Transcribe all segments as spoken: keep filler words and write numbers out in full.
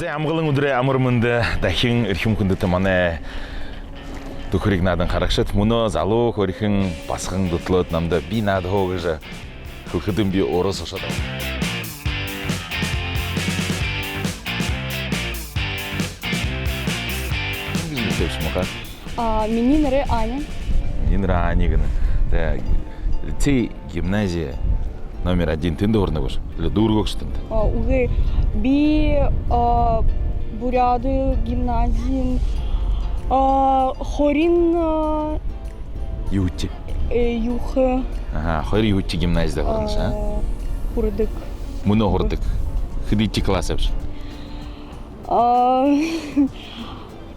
Зэ, амгалан үдэрэй амар мэндэ! Дахин эрхим хүндэтэ манай «Түхэриг» наадан харагшад! Мүнөө залуу хөөрхэн басаган дүтэлөөд намда «Би наадаһуу» гэжэ хэлэхэдэнь, би орооһо ошоод абаа. Юун гэжэ нэрэтэйбши, муухай? А, минии нэрэ Аня. Минии нэрэ Аня гэнэ. Зэ, лицей, гимназия номер один тэндэ һурана гүш? Или дүүргээ гүш тэндэ? А, үгы. Би, а, Буряад гимназиин, а, хорин, а, юһэдэхи. Э, юһэ. Аха, хорин юһэдэхи гимназида һуранаш, а? А, һурадаг. Мүнөө һурадаг. Хэдыдэхи класс гээшэбши? А,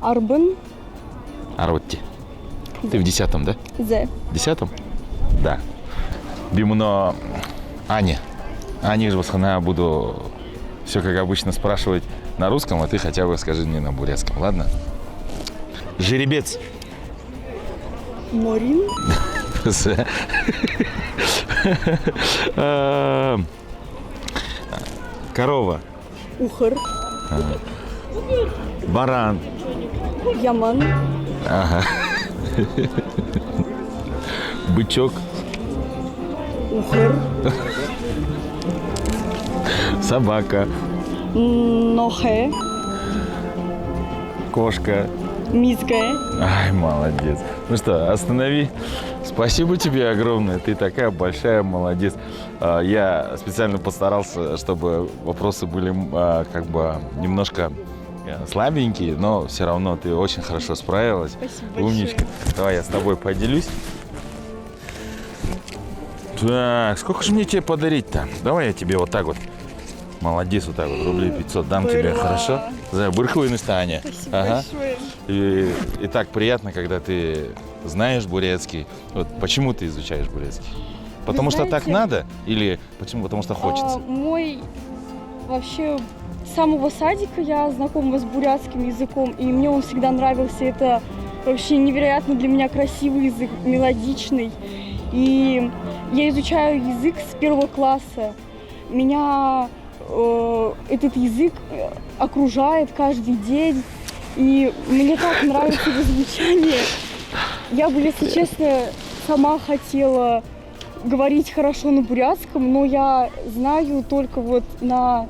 арбан. Арбадахи. Ты в десятом, да? Зэ. В десятом? Да. Би мүнөө Аня. Аня гэжэ басаганаа буду всё как обычно спрашивать на русском, а ты хотя бы скажи мне на бурятском, ладно? Жеребец. Морин. Зэ. Э, корова. Ухар. Ага. Баран. Яман. Ага. Бычок. Ухар. Собака. Нохэ. Кошка. Мизгэ. Ай, молодец. Ну что, останови. Спасибо тебе огромное. Ты такая большая молодец. А, я специально постарался, чтобы вопросы были, м, а, как бы немножко, э, слабенькие, но всё равно ты очень хорошо справилась. Спасибо большое. Умничка. Давай я с тобой поделюсь. Так, сколько же мне тебе подарить-то? Давай я тебе вот так вот. Молодец, вот так вот. Рублей пятьсот дам тебе, хорошо? Бырлаа. Зэ, бэрхэ байнаш даа, Аня. Спасибо большое. Ага. И, и так приятно, когда ты знаешь бурятский. Вот почему ты изучаешь бурятский? Потому что так надо или почему? Потому что хочется? А, мой вообще с самого садика я знакома с бурятским языком, и мне он всегда нравился. Это вообще невероятно для меня красивый язык, мелодичный. И я изучаю язык с первого класса. Меня, э, этот язык, э, окружает каждый день, и мне так нравится его звучание. Я бы, если честно, сама хотела говорить хорошо на бурятском, но я знаю только вот на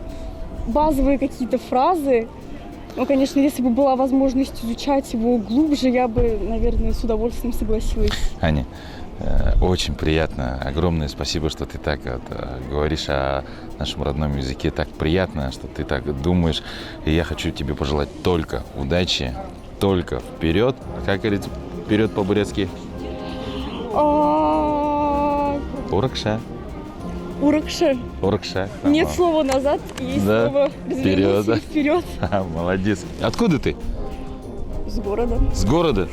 базовые какие-то фразы. Но, конечно, если бы была возможность изучать его глубже, я бы, наверное, с удовольствием согласилась. Аня, э, очень приятно. Огромное спасибо, что ты так вот, э, говоришь о нашем родном языке. Так приятно, что ты так думаешь. И я хочу тебе пожелать только удачи, только вперёд. Как говорится вперёд по-бурятски? А. Урагша. Урагша. Урагша. Нет слова назад, есть слово развернуться и вперёд. Да. Вперёд. Ха, молодец. Откуда ты? С города. С города?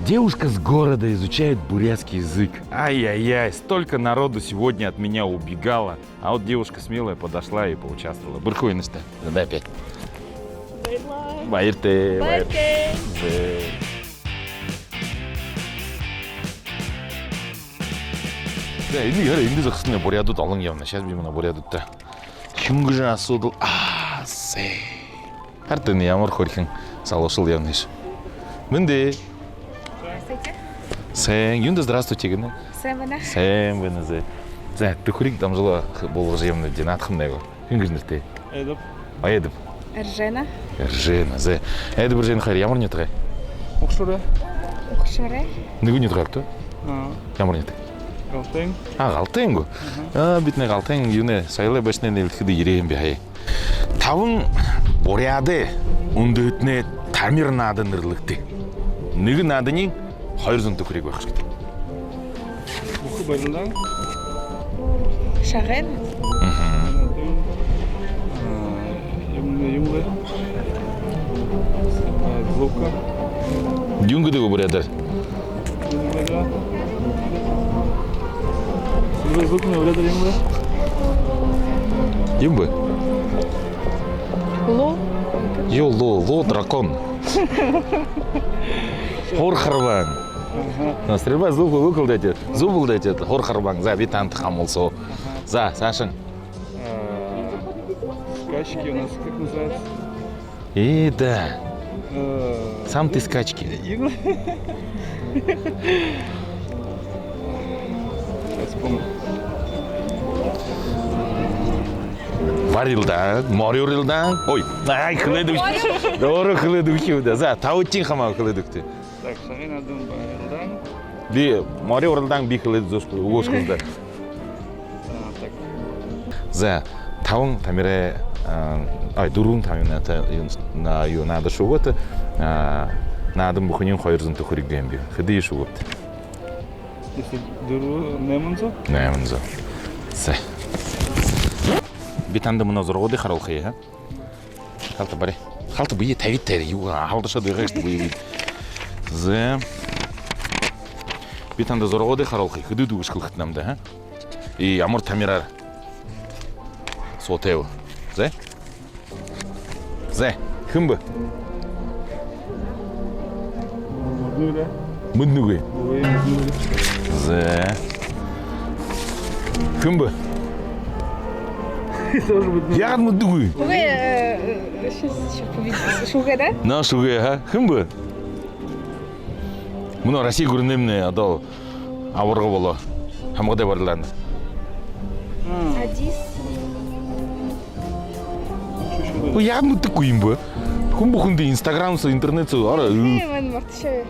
Девушка с города изучает бурятский язык. Ай-яй-яй, столько народу сегодня от меня убегало. А вот девушка смелая подошла и поучаствовала. Бэрхэ байнаш даа. Зэ, даа, опять. Баярлаа. Баяртай, баяр. Баяртай. Зэ. Зэ, энэ яра, эндэ зогсоһон буряадууд олон ябана. Сейчас би манай буряадуудта. Юун гэжэ асуудал. А, зэ. Харыт, энэ ямар хөөрхэн залуушуул ябанаш. Мэндэ. Здравствуйте. Сайн. Юундэ здравствуйте гэнэ? Сайн байна. Сайн байна, зэ. Зэ, «Түхэриг» дамжуулга буулгажа ябанабди, наадахамнай гү? Хэн гэжэ нэрэтэйбта? Эдип. А, Эдип. Эржена. Эржена, зэ. Эдип, Эржена хоёр ямар нютагай? Угшуурай. Угшуурай. Нэгэ нютагайбта? А. Ямар нютаг? Галтайн. А, Галтайн гү? Аха. А, бидэнэй Галтайн юунэй, соёлой байшангай нээлгэхэдэ ерээ юм би һая. Табан буряадай үндэһэтэнэй тамир наада нэрлэгты. Нэгэ нааданиинь хоёр зуун түхэриг байха хэрэгтэй. Бүхы барилдаан. Шагай. Мгм. А, юм, юм бэ? А, звука. Юун гэдэг бэ буряадаар? Стрельба из лука на буряадаар юм бэ? Юм бэ? Луу. Юу, луу, луу, дракон. Һур харбаан. Аха. А, стрельба из лука, лук лдайте. Зүб лдайте, һур харбаан. Зэ, би таанадта хамһалсуу. Аха. Зэ, саашань. А, Скачки у нас как называются? Э, да. Э, Сам ты скачки. Ю-, Сейчас вспомню. Барилдаан, мори урилдаан. Ой, ай, хэлээд үгыш. Доро хэлээд үгыш даа. За, табадахиинь хамаагүй хэлээд үгты. Так, шагай наадан барилдаан. Би мори урилдаан би хэлээд үгыш, үгыш даа. А, так. За, табан тамирай, а, ай, дүрбэн тамирай наадан, юу, наадажа үгөөт, а, наадан бүхэниинь хоёр зуун түхэриг гээн би. Хэды шүүгээбта? Если дүрбэн, найман зуун? Найман зуун. За. Би танда мүнөө зурагуудые харуулхаяа, а? Халта бари. Халта бэеэ табита, юу, халдашаад байгаа шүү дээ, бэеэ. За. Би танда зурагуудые харуулхаяа, хэдыдэ үгыш хэлэхэт намда, а? И ямар тамираар суутай бэ? За. За, хэн бэ? Мэдэнэ гү? Мэдэнэ гү? Үгы, мэдэнэ гү? За. Хэн бэ? Тоже мэдэнэ. Яагаад мэдэнэ гү? Үгы, э, э, сейчас, сейчас увидим. Шүүгээ, да? На, шүүгээ, а? Хэн бэ? Мүнөө Росси гүрэнэймнай одоо абарга болоо. Хамгадай барилдаанда. Адис. Өө, яагаад мэдэхэгүй юм бэ? Хүн бүхэндэ Instagram соо, интернет соо, ара. Ээ, мэн марташааб.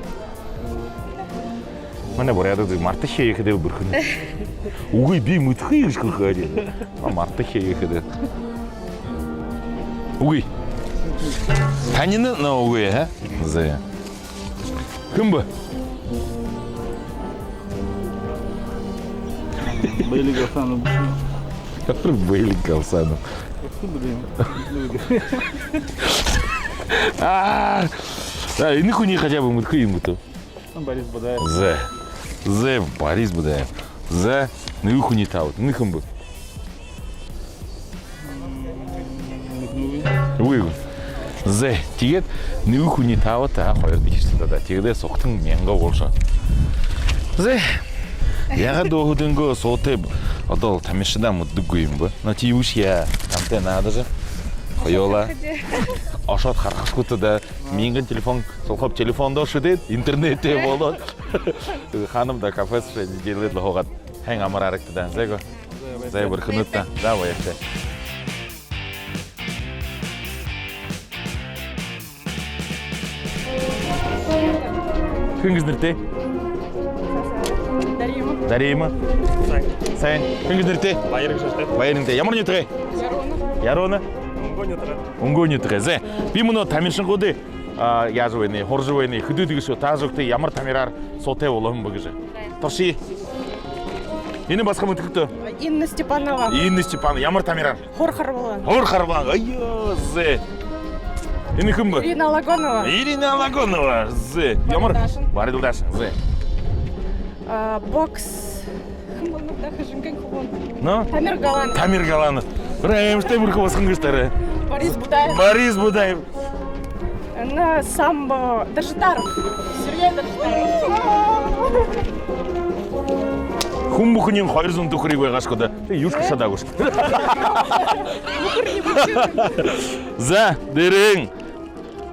Манай буряадууд марташааб гэхэдээ бэрхэнэ. Үгы, би мэдэхэгүй гэжэ хэлэхэ. А, марташааб гэхэдээ. Үгы. Таниинь, но үгы, а? За. Хэн бэ? Бэлиг Галсанов. Ямар Бэлиг Галсанов? Откуда, блин? А, да, энэ хүниие хотя бы мэдэхэ юм гүт? Борис Будаев. За. За, Борис Будаев. За, нэгэ хүниие табаад. Энэ хэн бэ? Үгы, үгы. За, тиигээд нэгэ хүниие табаад, а, хоёрдохи шатада. Тиигээд сугтань мянга болошоо. За. Яагаад өөһэдынгөө суутай одоо тамиршадаа мэдэдэггүй юм бэ? Но тиибэшье яа, тамтай наадажа. Хоюулаа. Ошоод харахашгүй даа. Мянган телефон, солхоб телефондоо шэдээд, интернеттэй болоод. Хаанам даа кафе соо шэдээд лэ һуугаад. Хэн амар харагты даа. За гү? За, бэрхэнүүд даа. За, баяртай. Хэн гэжэ нэрэтэй? Дарима. Дарима. Сайн. Сайн. Хэн гэжэ нэрэтэй? Баяр гэжэ нэрэтэй. Баяр нютагай? Яруунэ. Яруунэ? Үнгөө нютагай. Үнгөө нютагай. За. Би мүнөө тамиршануудые, а, яажа байнаб, һуража байнаб, хэдыдэ үгыш, таажа үгыт, ямар тамираар суутай болоһон бэ гэжэ. Туршая. Энэ басаган мэдэхэ гүт? Инна Степанова. Инна Степанова. Ямар тамираар? Һур харбалгаан. Һур харбалгаан. Ай, за. Энэ хэн бэ? Ирина Лагонова. Ирина Лагонова. За. Ямар? Барилдаашан. Барилдаашан. За. А, бокс. Хэн болоноб даа, Хэжэнгын хүбүүн? Но? Тамир Галанов. Тамир Галанов. Аймшагтай бэрхэ басаган гээшэ даа. Борис Будаев. Борис Будаев. На самбо Доржитаров. Сергей Доржитаров. Хүн бүхэниинь хоёр зуун түхэриг байгаа шүү дээ. Тиигээд юушье шадаагүйш. За, дээрэнь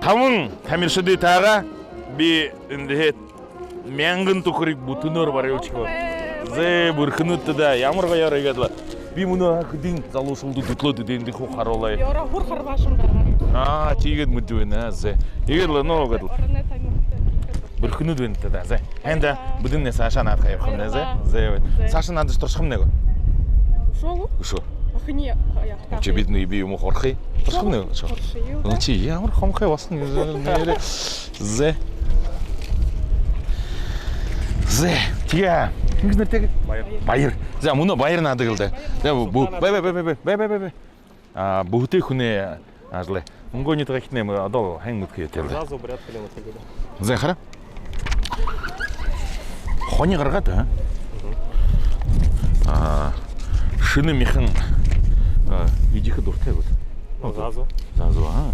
табан тамиршадые таагаа, би эндэһээ мянган түхэриг бүтэнөөр бариулшахаб. За, бэрхэнүүд даа, ямар гоёор иигээд лэ. Би мүнөө хэдэн залуушуулда дүтэлөөд, эндэ хуу харуулаа. Ёро һур харбаашан байгаа. А, тиигээд мэдэжэ байна, за. Иигээд лэ, но, иигээд лэ. Ороной тамиртай. Бэрхэнүүд байна даа, за. Һайн даа, бидэнэй саашаа наадаха ябахамнай, за. За, за. Саашаа наадажа туршахамнай гү? Үшөө гү? Үшөө. Охини, яа. Үшөө бидэнэй би юумэ хорхой. Туршахамнай гү? Үшөө. Туршая. Ну, чи ямар хомхой басаган юм, нээрээ. За. За. Тиигээ. Хэн гэжэ нэрэтэйб? Баяр. Баяр. За, мүнөө Баяр наадаг лэ даа. За, бү-, бү-, бай, бай, бай. А, бүхэтэй хүнэй ажал. Үнгөө нютагайхиднай одоо һайн мэдэхэ ёһотой лэ даа. Заа, заа, буряад хэлэн мэдэхэ гээд. За, хара. Хони гаргаад, а? А, шэнэ мяхан, а, эдихэ дуратай гүт? Ну, заа, заа. Заа, заа, а.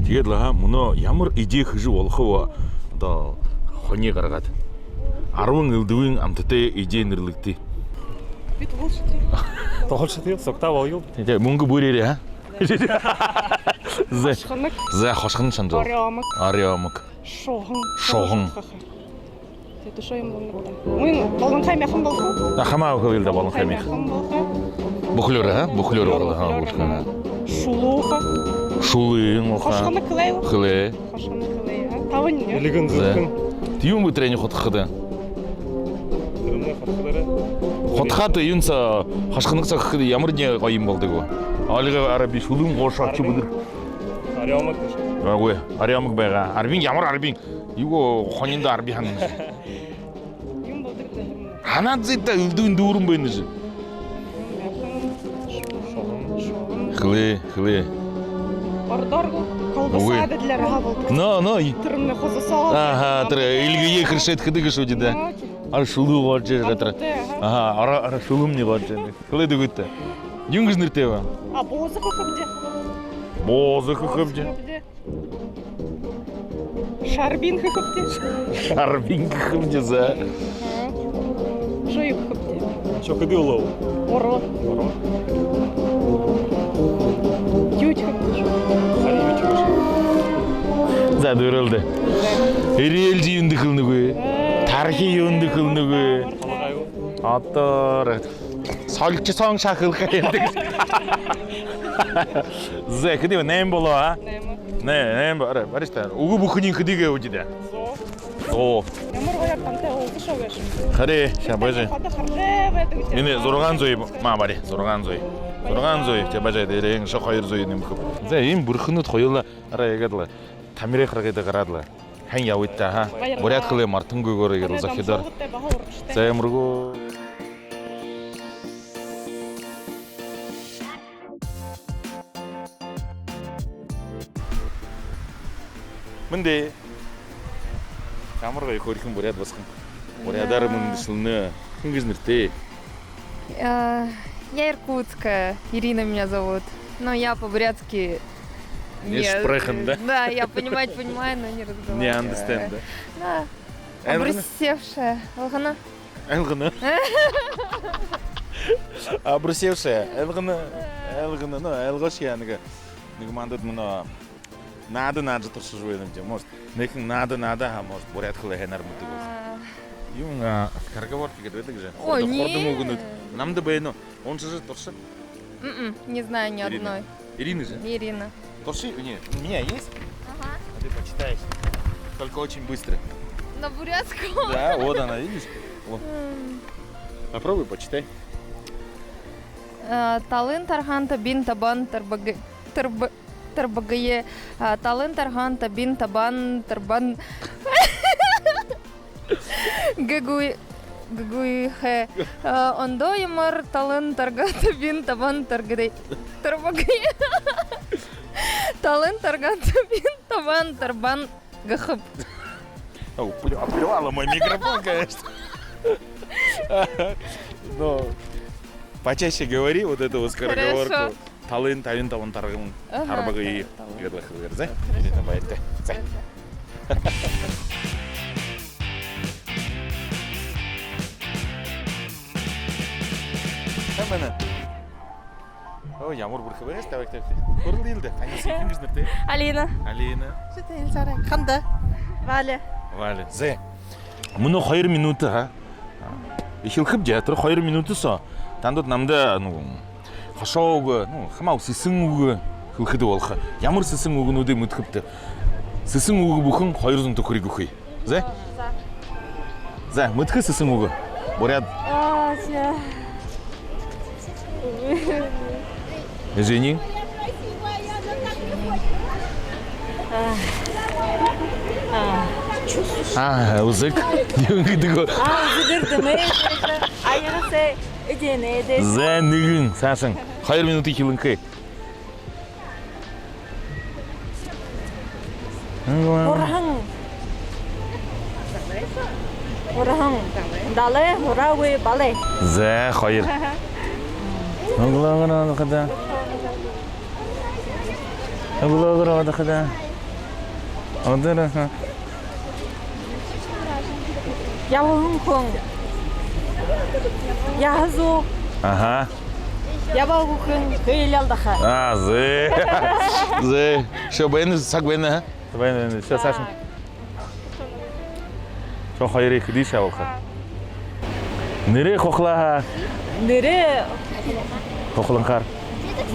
Тиигээд лэ, а, мүнөө ямар эдеэ хэжэ болохоб, одоо хони гаргаад. Арбан элдэбын амтатай эдеэ нэрлэгты. Би туһалшадхи. Туһалшадхи, сугтаа болоё. Тиигээд мүнгэ бүреэрэй, а? Зэ. Хошхоног. Зэ, хошхоног шанжал. Орёомог. Орёомог. Шуһан. Шуһан. Тиигээд үшөө юм болоно даа. Мүн болонхой мяхан болохо. А, хамаагүй хэлэл даа, болонхой мяхан. Болонхой мяхан болохо. Бүхэлөөр, а? Бүхэлөөр болохо, а, бүхэлөөр. Шулуухан. Шулуун болохо. Хошхоног хэлээ гү? Хэлээ. Хошхоног хэлээ, а? Табан юм. Элигэн. Зэ. Зүрхэн. Тиимэ бэтэрэни худхахада. Тэрэмнай худхахадаараа. Худхаад юун соо, хошхоног соо хэхэдэ ямар нэгэ гоё юм болодог бэ? Альга арби шулуун гоошоо чи бүдэр. Арбимаг гээшэ. Үгы, арбимаг байгаа. Арбин, ямар арбин? Юу, хониндо арби һанана. Юм болодог даа. Һанаад үзыт даа, элдэбын дүүрэн байна гэжэ. Хэлээ, хэлээ. Ородоор гү? Колбаса. Үгы. Ададлаар һаа болодог. Но, но. Тэрэмнай хозо соо. Аха, тэрэ эльгэеэ хэршээд хэдэг гээшэ даа. Но, чи. Ара шулуу гоожо ерээ тэрэ. Амттай, аха. Аха, ара, ара шулуумни гоожо ерээ. Хэлээд үгыт даа. Юун гэжэ нэрэтэй бэ? А, бууза хэхэбди. Бууза хэхэбди. Бууза хэхэбди. Шарбин хэхэбди. Шарбин хэхэбди, зэ. Аха. Үшөө юу хэхэбди? Үшөө хэды үлөө? Уруу. Уруу. Юу хэхэбди? Харин юу хэхэбди? Зэ, дүүрэлдэ. Зэ. Эрьелжэ юундэ хэлэнэ гү? Э. Тархи юундэ хэлэнэ гү? Хамаагүй. Одоо солжо соонь шахалха юм. Зэ, хэды бэ? Найман болоо, а? Найман. Нэ, найман, ара, бариш та. Үгэ бүхэниинь хэдыгээ үгыт даа. Зуу. Зуу. Ямар гоёор тантай уулзашоо гээшэб. Харин, шаа, байжа. Ходо харжа байдаг. Энэ зургаан зуу юм аа, бари, зургаан зуу. Зургаан зуу, тэ байжа, дээрэнь шоо хоёр зуу нэмэхэб. Зэ, иимэ бэрхэнүүд хоюулаа, ара, иигээд лэ. Тамирай харгыда гараад лэ. Һайн ябыт даа, аха. Баярлаа. Буряад хэлээ мартангүйгөөр иигээд лэ захидаар. Зэ, ямаргүй. Мэндэ. Ямар гоё хөөрхэн буряад басаган. Буряадаар мэндэшэлнэ. Хэн гэжэ нэрэтэй? Э, я иркутская, Ирина меня зовут. Но я по-бурятски не, не sprechen, да? Да, я понимать понимаю, но не разговариваю. Не understand, да? Да. Айлгана? Обрусевшая. Айлгана? Айлгана. Обрусевшая. Айлгана. Айлгана. Ну, айлгашье нэгэ, нэгэ мандат мүнөө наада наадажа туршажа байна юм. Может, нэгэ наада наада, а может, буряад хэлэ һайнаар мэдэдэг болоо. А. Юм, а, скороговорки гэдэг байдаг же. Ой, хурдан, нет. Хурдан үгэнүүд. Намда байна. Уншажа турша. М-м, не знаю ни одной. Ирина. Ирина же? Ирина. Турши, не, у меня есть. Ага. А ты почитаешь. Только очень быстро. На бурятском? Да, вот она, видишь? Вот. М. Попробуй, почитай. Э, талын таргаан табин табан тарбаг-, тарб-, тарбагые, а, талын таргаан табин табан тарбан. Гэгүй-, гэгүйхэ. А, ондоо ямар талын таргаан табин табан таргадай. Тарбагые. Талын таргаан табин табан тарбан гэхэб. О, плю-, оплевала мой микрофон, конечно. Но почаще говори вот эту вот скороговорку. Хорошо. Талын табин табан таргаан, ага, тарбагые. Талын. Гэжэ хэлэгээрэй, зэ? Хорошо. Ирина, баяртай. Зэ. Хорошо. Һайн байна. О, ямар бэрхэ байгааш, давай, давай. Хөөрэлдэе даа. Танилсая, хэн гэжэ нэрэтэй? Алина. Алина. Ши танилсаарай. Ханда. Валя. Валя. Зэ. Мүнөө хоёр минута, аха. Эхилхэб даа, тэрэ хоёр минута соо танда намда, ну, хошоо үгэ, ну, хамаагүй сэсэн үгэ хэлэхэдэ болохо. Ямар сэсэн үгэнүүдые мэдэхэбта? Сэсэн үгэ бүхэн хоёр зуун түхэриг үгэхэб. Зэ? За. За, мэдэхэ сэсэн үгэ. Буряад. А, зэ. Извини. А. А. А, үзэг. Юун гэдэг бэ? А, үзэгэр дэмээ. Аяга сэ, эдэнэ, эдэ. Зэ, нэгэн, саашань. Хоёр минута эхилэнхэй. Һурһан. Һурһан. Далай, һураагүй, балай. Зэ, хоёр. Үглөөгүүр одохо даа. Үглөөгүүр одохо даа. Одоороо, ха. Ябаһан хүн. Яһазуу. Аха. Ябаа хүүхэн хэл алдаха. А, зэ. Зэ. Шо, байна, саг байна, а? Байна, байна. Шо, саашань. Шо хоёрые хэдышье абаха? Нэрээ хухалаа һаа. Нэрээ хухаланхаар.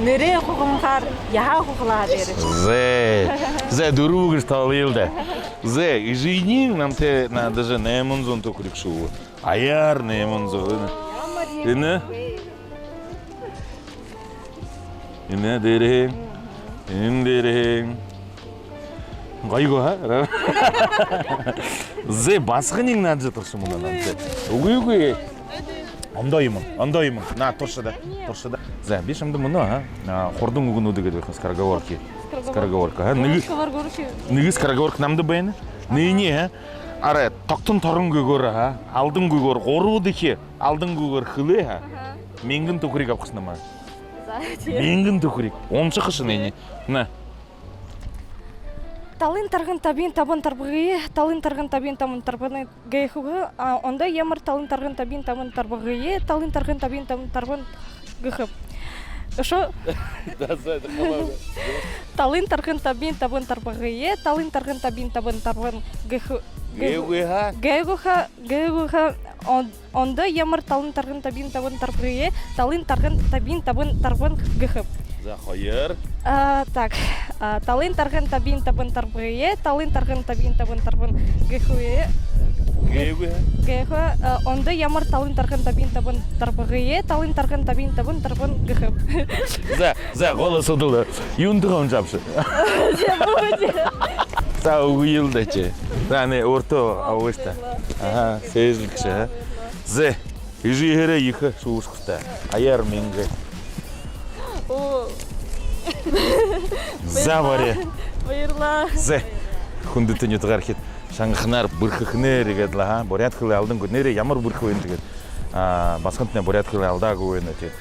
Нэрээ хухаланхаар. Яһа хухалаа һаа дээрэ. Зэ. Зэ, дүрбэ гэжэ тоолоёл даа. Зэ, эжынь намтай наадажа найман зуун түхэриг шүүбэ. Аяар найман зуун. Энэ? Энэ дээрэһээнь. Энэ дээрэһээнь. Гоё гү, ха? Зэ, басаганиинь наадажа турша мүнөө намтай. Үгы, үгы. Ондоо юумэн, ондоо юумэн. Наа, турша даа, турша даа. Зэ, би шамда мүнөө, ха? А, хурдан үгэнүүдые гээд байха, скороговорки. Скороговорка, ха? Нэгэ, нэгэ скороговорка намда байна. Нээниие, ха? Арай тогтон торон гүйгөөр, ха? Алдан гүйгөөр, гурбадахи алдан гүйгөөр хэлээ, ха? Мянган түхэриг абахаш намаа. За, тиимэ. Мянган түхэриг. Уншахаш нээниие. На. Талын тарган табин табан тарбагые, талын тарган табин табан тарбан гэхэгүй, а, ондоо ямар талын тарган табин табан тарбагые, талын тарган табин табан тарбан гэхэб. Үшөө. Да, за, это халал. Талын тарган табин табан тарбагые, талын тарган табин табан тарбан гэхэ-, гэхэ-, Гэгүй һаа? Гэгүй һаа, гэгүй һаа, он-, ондоо ямар талын тарган табин табан тарбагые, талын тарган табин табан тарбан гэхэб. За, хоёр. А, так. А, талын тарган табин табан тарбагые, талын тарган табин табан тарбан гэхэ-, Гэгүй һаа? Гэхэ, а, ондоо ямар талын тарган табин табан тарбагые, талын тарган табин табан тарбан гэхэб. За, за, голос удал. Юундэ гомжабша? За, үгы л даа ши. За, нэ, өөртөө абагты. Аха, сээжэлэгшэ, а? Зэ, эжыһээрээ ехэ шүүшхэртэ. Аяар мянга. Оо. За, баяртай. Баярлаа. Зэ, хүндэтэ нютагаархид, шангаханаар, бэрхэхэнээр иигээд лэ, ха? Буряад хэлэ алдангүй. Нээрээ ямар бэрхэ байна, тиигээд, а, басагантнай буряад хэлэ алдаагүй байна, тиигээд.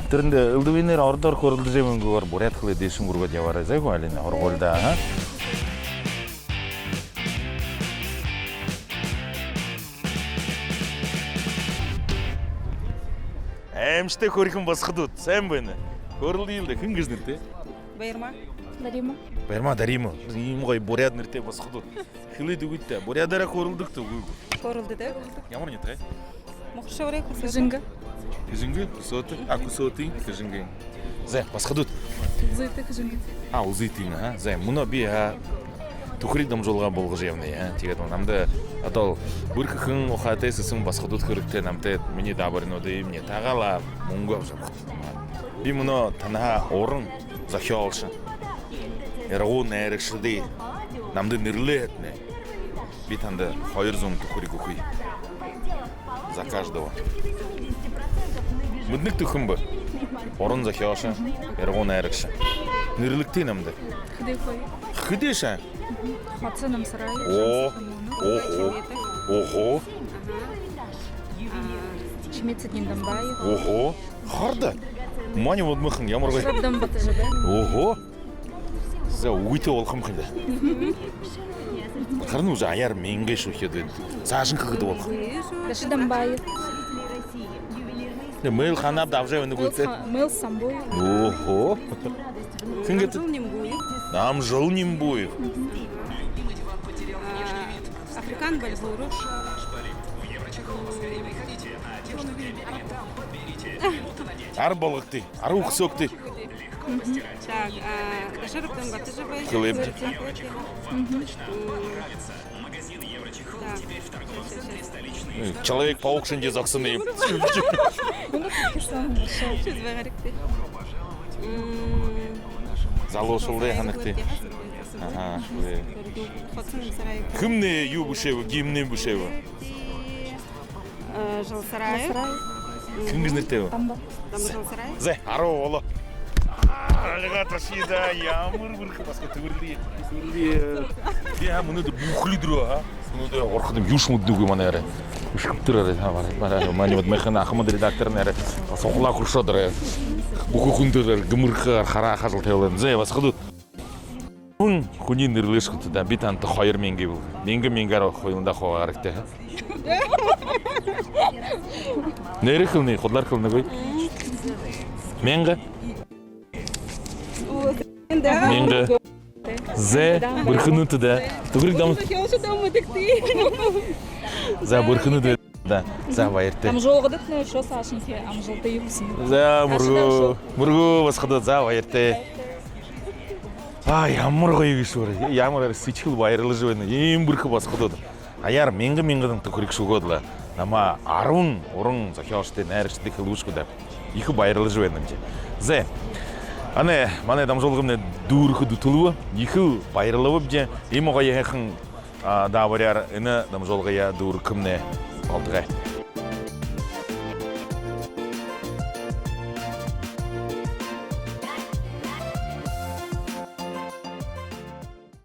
Тэрэндэ элдэбынээр ородоор хөөрэлдэжэ байнгүйгөөр буряад хэлэ дээшэнь үргөөд ябаарай. Зэ гү, Алина, һургуулида, ха? Аймшагтай хөөрхэн басагадууд, сайн байна. Хөөрэлдэел даа, хэн гэжэ нэрэтэйбта? Баярма. Дарима. Баярма, Дарима. Иимэ гоё буряад нэрэтэй басагадууд. Хэлээд үгыт даа. Буряадаараа хөөрэлдэгта, үгы гү? Хөөрэлдэдэг. Ямар нютагай? Мухар-Шэбэрэй, Хүсөөтэ. Хэжэнгэ. Хэжэнгэ, Хүсөөтэ. А, Хүсөөтын Хэжэнгэ. Зэ, басагадууд. Хүсөөтэ, Хэжэнгэ. А, Хүсөөтын, а. Зэ, мүнөө би, а, түхэриг дамжуулга болгожо ябанаб, а. Тиигээд намда одоо бэрхэхэн, ухаатай, сэсэн басагадууд хэрэгтэй намтай. Минии даабаринуудые минии таагаал, мүнгэ абажа абахат. Би мүнөө танһаа уран зохёолшо, ирагуу найрагшадые намда нэрлээ һаатнай, би танда хоёр зуун түхэриг үгэхэб. За каждого. Мэдэнэгты, хэн бэ? Уран зохёолшо, ирагуу найрагша. Нэрлэгты намда. Хэдышье? Хэдышье? Хоца Намсараев. О. Охо. Охо. Чимит Садин Дамбаев. Охо. Хардаа. Манай Бадмахан ямар гоё. Шабдан Батожабай. Охо. За, үгытэй болохо юм ха юм даа. Харин уже аяар мянга шүүхээд байна. Саашань хэды болохо? Даша Дамбаев. Нэ, мэйл хаанааб даа абажа байнагүйт? Мэйл ха-, мэйл Самбуев. Охо. Хэн гээд? Намжил Нимбуев. Намжил Нимбуев. А, Африкан Бальбуров. Аран болгогты, аран үгсөөгты. Так, а, Даша Дамбаевтай. Клип. М, так. Человек-паук шэнги зогсоно юм. Ши зэ, гарагты. М. Залуушуулай һанагты. Аха, шүлэ. Хоца Намсараев. Хэмнай юу бэшээб, гимнээ бэшээб? Э, Жалсараев. Хэн гэжэ нэрэтэйб? Дамба. Дамба Жалсараев. Зэ, аруу болоо. Аа, альга таши даа, ямар бэрхэ басагад, түгэрлэе. Түгэрлэе. Би, а, мүнөөдэр бүхэли дээрэ, а? Мүнөөдэр орохо юм, юушье мэдэнэгүй манай арай. Үшхөөр арай, а, манай, манай, манай вот махана ахмад редактор арай. Суглаа хүршөөд арай. Бүхы хүндэ арай гэмэрхэ, хараа хажал тайлан. Зэ, басагадууд. Хүн хүниие нэрлэжэ шахуу даа, би танда хоёр мянга бэлэй. Мянга мянгаараа хоюуландаа хуу гарагты, а? Нээрээ хэлэнэ, худалаар хэлэнэгүй. Мянга. Мянга. Зэ, бэрхэнүүд даа. Түхэриг дам... За, бэрхэнүүд даа. За, баяртай. Дамжуулгадатнай үшөө саашанхи амжалтые хүсэнэб. За, мүргөө. Мүргөө, басагад, за, баяртай. А, ямар гоё гээшэб. Ямар сэдьхэл баярлажа байна. Иимэ бэрхэ басагад. Аяар мянга-мянгадан түхэриг шүүгээд лэ, намаа арбан уран зохёолшодой найрагшадые хэлэбэшэгүй даа. Ехэ баярлажа байнаб. Зэ. Манай, манай дамжуулгамнай дүүрэхэ дүтэлбэ. Ехэл баярлабаб. Иимэ гоё һайхан, а, даабаряар энэ дамжуулгаяа дүүрэхэмнай болтогой.